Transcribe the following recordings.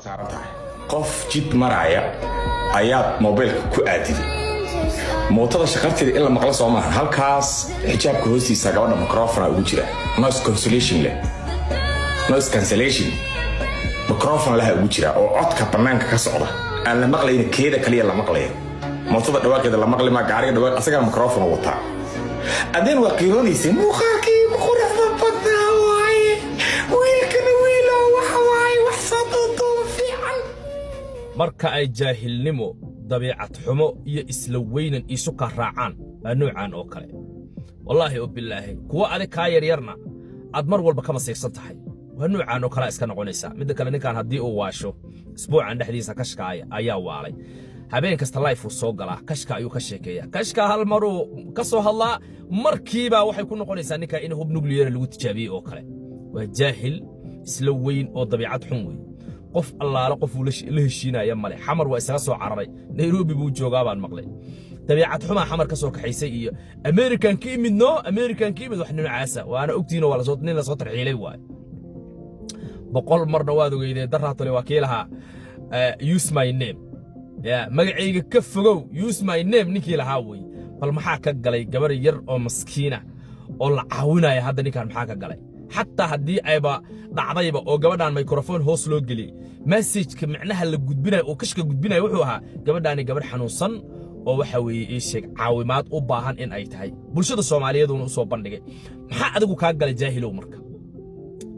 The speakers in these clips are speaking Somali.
Saaran tahay, qof jid maraaya ayaad mobilka ku aadiday mootada shaqarteeda in la maqlo, soo maaha? Halkaas xijaabka hoostiisa gabadha microphone ugu jira, noise cancellation leh, noise cancellation microphone laha ugu jira oo codka bannaanka ka socda aan la maqlayna, keeda kaliya la maqlaya. Mootada dhawaaqeeda la maqli maa, gaariga dhawaaq asagana microphone wataa. Adeen waa qiiroonaysay, muuqaalkii quruxda badnaa waaye, wiilkana wiilo waxa waaye, wax soo duuduuba fiican. Marka ay jaahilnimo, dabiicad xumo iyo isla weynan iisu kaa raacaan, waa nuucan oo kale. Wallaahi oo bilaahi, kuwa adig kaa yaryarna aad mar walba ka masiirsan tahay, waa nuucan oo kalea iska noqonaysaa. Midda kale, ninkan haddii uu waasho, isbuucan dhexdiisa kashka ayaa waalay. Habeen kasta live uu soo galaa, kashka ayuu ka sheekeeyaa. Kashka hal maruu ka soo hadlaa, markiiba waxay ku noqonaysaa ninka in hub nuclear lagu tijaabiyey oo kale. Waa jaahil isla weyn oo dabiicad xun wey. Qof allaale qofuu la heshiinaya male. Xamar waa isaga soo cararay, Nairobi buu joogaa baan maqlay. Dabiicad xumaa Xamar ka soo kaxaysay iyo American ka imid, no, American ka imid, wax noocaasa. Waana ogtiinoo waa lasoo nin lasoo tarxiilay waaye. 100 marna waad ogeydee, daraatole waa kii lahaa "Use my name", ya magacayga ka fogow, "Use my name" ninkii lahaa wey. Bal maxaa ka galay gabar yar oo maskiina oo la caawinaya hadda? Ninkan maxaa ka galay? Xataa haddii ayba dhacdayba oo gabadhan microphone hoos loo geliyey, messageka micnaha la gudbinayo oo kashka gudbinayo wuxuu ahaa gabadhaani gabadh xanuunsan oo waxa weeye ii sheeg caawimaad u baahan in ay tahay. Bulshada Soomaaliyeed uuna u soo bandhigay. Maxaa adigu kaa galay, jaahilow? Marka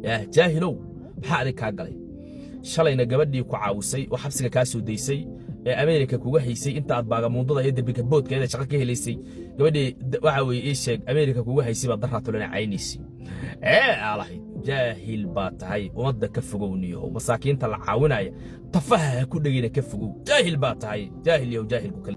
yaah, jaahilow, maxaa adig kaa galay? Shalayna gabadhii ku caawisay oo xabsiga kaa soo daysay ee Ameerika kuga haysay inta aad baagamuundada iyo dembika boodkeeda shaqo ka helaysay, gabadhii waxa weeye ii sheeg Ameerika kuga haysay baad daraatolena caynaysay ee aalahayd. Jaahil baa tahay, ummadda ka fogow niyahow. Masaakiinta la caawinaya tafaha ha ku dhegina, ka fogow. Jaahil baa tahay, jaahil yahow, jaahilku kale.